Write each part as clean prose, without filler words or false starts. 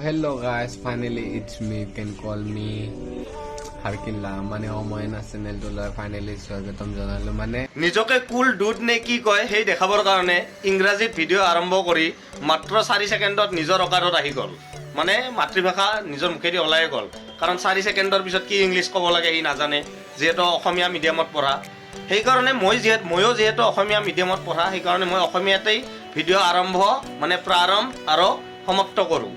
Hello guys, finally it's me, you can call me হাৰকিল্লা। মানে অময়না চেনেলটোলৈ finally স্বাগতম জনালো। মানে নিজকে কুল ডুড নে কি কয়, সেই দেখাবৰ কাৰণে ইংৰাজীত ভিডিঅ' আৰম্ভ কৰি মাত্ৰ 4 ছেকেণ্ডত নিজৰ অকাৰত আহি গ'ল। মানে মাতৃভাষা নিজৰ মুখেদি ওলাই গ'ল। কাৰণ 4 ছেকেণ্ডৰ পিছত কি ইংলিছ ক'ব লাগে সি নাজানে, যিহেতু অসমীয়া মিডিয়ামত পঢ়া। সেইকাৰণে মই যিহেতু ময়ো যিহেতু অসমীয়া মিডিয়ামত পঢ়া, সেইকাৰণে মই অসমীয়াতেই ভিডিঅ' আৰম্ভ, মানে প্ৰাৰম্ভ আৰু সমাপ্ত কৰোঁ।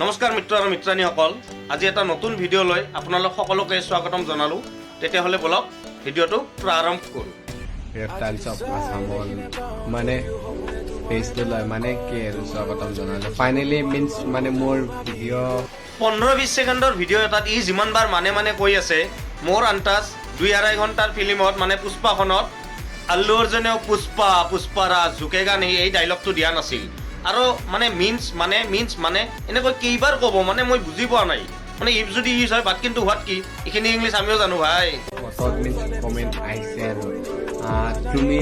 নমস্কাৰ মিত্ৰ আৰু মিত্ৰাণীসকল, আজি এটা নতুন ভিডিঅ' লৈ আপোনালোক সকলোকে স্বাগতম জনালোঁ। তেতিয়াহ'লে ব'লক, ভিডিঅ'টো প্ৰাৰম্ভ কৰোঁ। ৰেপটাইলছ অফ আছামৰ মানে পেজটো লৈ মানে কি আৰু স্বাগতম জনালো। ফাইনেলি মিনছ মানে মোৰ ভিডিঅ' 15-20 ছেকেণ্ডৰ ভিডিঅ' এটাত ই যিমানবাৰ মানে মানে কৈ আছে, মোৰ আন্তাজ 2-আঢ়াই ঘণ্টাৰ ফিল্মত, মানে পুষ্পাখনত আল্লু অৰ্জুনেও "পুষ্পা, পুষ্পাৰাজ, ঝুকেগা নাহি" এই ডাইলগটো দিয়া নাছিল। আৰু মানে মিনছ মানে মিনছ মানে এনেকৈ কেইবাৰ ক'ব, মানে মই বুজি পোৱা নাই। মানে if যদি is হয়, বাট কিন্তু হোৱাত কি, এইখিনি ইংলিছ আমিও জানো ভাই। ফটোত মিনছ কমেণ্ট আহিছে আৰু তুমি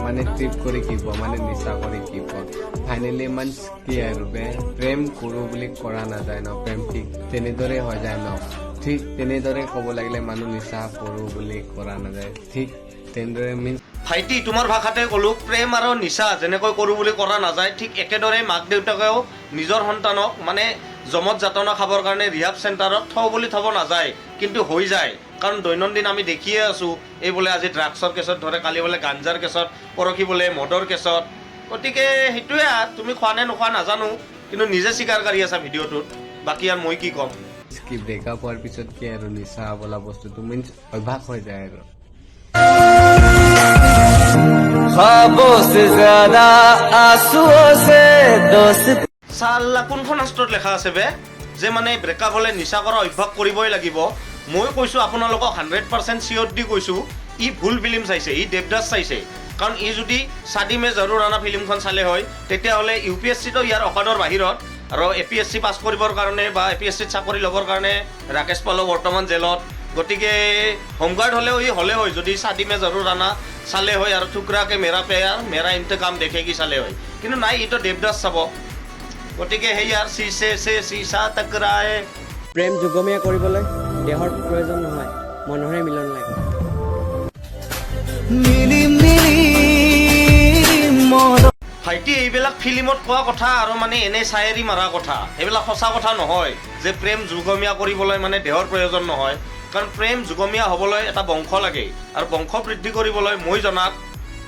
মানে ট্ৰিপ কৰি কি পোৱা, মানে নিচা কৰি কি পোৱা? ফাইনেলি মিনছ কি আৰু বে, প্ৰেম কৰোঁ বুলি কৰা নাযায় ন? প্ৰেম ঠিক তেনেদৰে হৈ যায় ন? ঠিক তেনেদৰে ক'ব লাগিলে মানুহ নিচা কৰোঁ বুলি কৰা নাযায়, ঠিক তেনেদৰে মিনছ ভাইটি, তোমাৰ ভাষাতে ক'লো, প্ৰেম আৰু নিচা যেনেকৈ কৰোঁ বুলি কৰা নাযায়, ঠিক একেদৰে মাক দেউতাকেও নিজৰ সন্তানক মানে যমত যাতনা খাবৰ কাৰণে ৰিহাব চেণ্টাৰত থওঁ বুলি থ'ব নাযায়, কিন্তু হৈ যায়। কাৰণ দৈনন্দিন আমি দেখিয়ে আছোঁ, এই বোলে আজি ড্ৰাগছৰ কেছত ধৰে, কালি বোলে গাঞ্জাৰ কেছত, পৰহি বোলে মদৰ কেছত। গতিকে সেইটোৱে আৰু তুমি খোৱা নে নোখোৱা নাজানো, কিন্তু নিজে স্বীকাৰ কৰি আছা ভিডিঅ'টোত, বাকী আৰু মই কি ক'ম? কি ব্ৰেকআপ হোৱাৰ পিছত কি আৰু নিচা বোলা বস্তুটো মিনছ অভ্যাস হৈ যায় আৰু। ख्वाबों से ज्यादा आंसुओं से दोस्त চাল্লা, কোনখন শাস্ত্ৰত লেখা আছে বে যে মানে ব্ৰেকআপ হ'লে নিচা কৰা অভ্যাস কৰিবই লাগিব? মই কৈছোঁ আপোনালোকক, 100% চিয়'ৰ দি কৈছোঁ, ই ভুল ফিল্ম চাইছে। ই দেৱদাস চাইছে। কাৰণ ই যদি চাদি মে জৰুৰ আনা ফিল্মখন চালে হয়, তেতিয়াহ'লে ইউ পি এছ চিটো ইয়াৰ অকাদৰ বাহিৰত। আৰু এ পি এছ চি পাছ কৰিবৰ কাৰণে বা এ পি এছ চিত চাকৰি ল'বৰ কাৰণে ৰাকেশ পালো বৰ্তমান জেলত। গতিকে হোমগাৰ্ড হ'লেও ই হ'লে হয়, যদি চাদি মে জৰুৰ আনা চালে হয় আৰু "ठुकरा के मेरा प्यार मेरा इंतकाम देखेगी" চালে হয়। কিন্তু নাই, ইটো দেৱদাস চাব। গতিকে সেই আৰু शीशे से शीशा टकराए। প্ৰেম যুগমীয়া কৰিবলৈ দেহৰ প্ৰয়োজন নহয়, মনৰে মিলন লাগে। মিলি মিলি মন ভাইটি, এইবিলাক ফিল্মত কোৱা কথা আৰু মানে এনেই চায়েৰী মাৰা কথা। এইবিলাক সঁচা কথা নহয় যে প্ৰেম যুগমীয়া কৰিবলৈ মানে দেহৰ প্ৰয়োজন নহয়। কাৰণ প্ৰেম যুগমীয়া হ'বলৈ এটা বংশ লাগে আৰু বংশ বৃদ্ধি কৰিবলৈ মই জনাত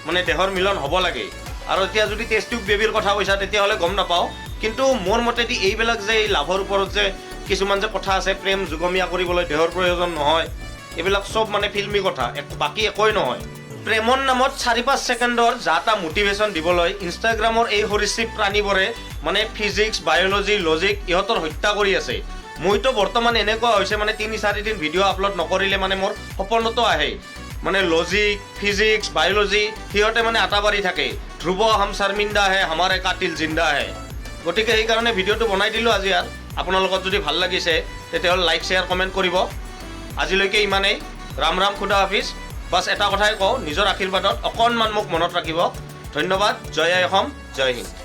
মানে দেহৰ মিলন হ'ব লাগে। আৰু এতিয়া যদি টেষ্ট টিউব বেবীৰ কথা কৈছা, তেতিয়াহ'লে গম নাপাওঁ। কিন্তু মোৰ মতেদি এইবিলাক যে এই লাভৰ ওপৰত যে কিছুমান যে কথা আছে, প্ৰেম যুগমীয়া কৰিবলৈ দেহৰ প্ৰয়োজন নহয়, এইবিলাক চব মানে ফিল্মি কথা, বাকী একোৱেই নহয়। প্ৰেমৰ নামত 4-5 ছেকেণ্ডৰ যা তা মটিভেশ্যন দিবলৈ ইনষ্টাগ্ৰামৰ এই সৰীসৃপ প্ৰাণীবোৰে মানে ফিজিক্স, বায়'লজি, লজিক ইহঁতৰ হত্যা কৰি আছে। মইতো বৰ্তমান এনেকুৱা হৈছে, মানে 3-4 দিন ভিডিঅ' আপলোড নকৰিলে মানে মোৰ সপোনতো আহে, মানে লজিক, ফিজিক্স, বায়'লজি সিহঁতে মানে আটাবাৰী থাকে, "ধ্ৰুৱ, हम शर्मिंदा है, हमारे कातिल जिंदा है।" গতিকে সেইকাৰণে ভিডিঅ'টো বনাই দিলোঁ আজি। আৰু আপোনালোকৰ যদি ভাল লাগিছে, তেতিয়াহ'লে লাইক, শ্বেয়াৰ, কমেণ্ট কৰিব। আজিলৈকে ইমানেই। ৰাম ৰাম, খুদা হাফিজ। বাছ, এটা কথাই কওঁ, নিজৰ আশীৰ্বাদত অকণমান মোক মনত ৰাখিব। ধন্যবাদ। জয় আই অসম, জয় হিন্দ।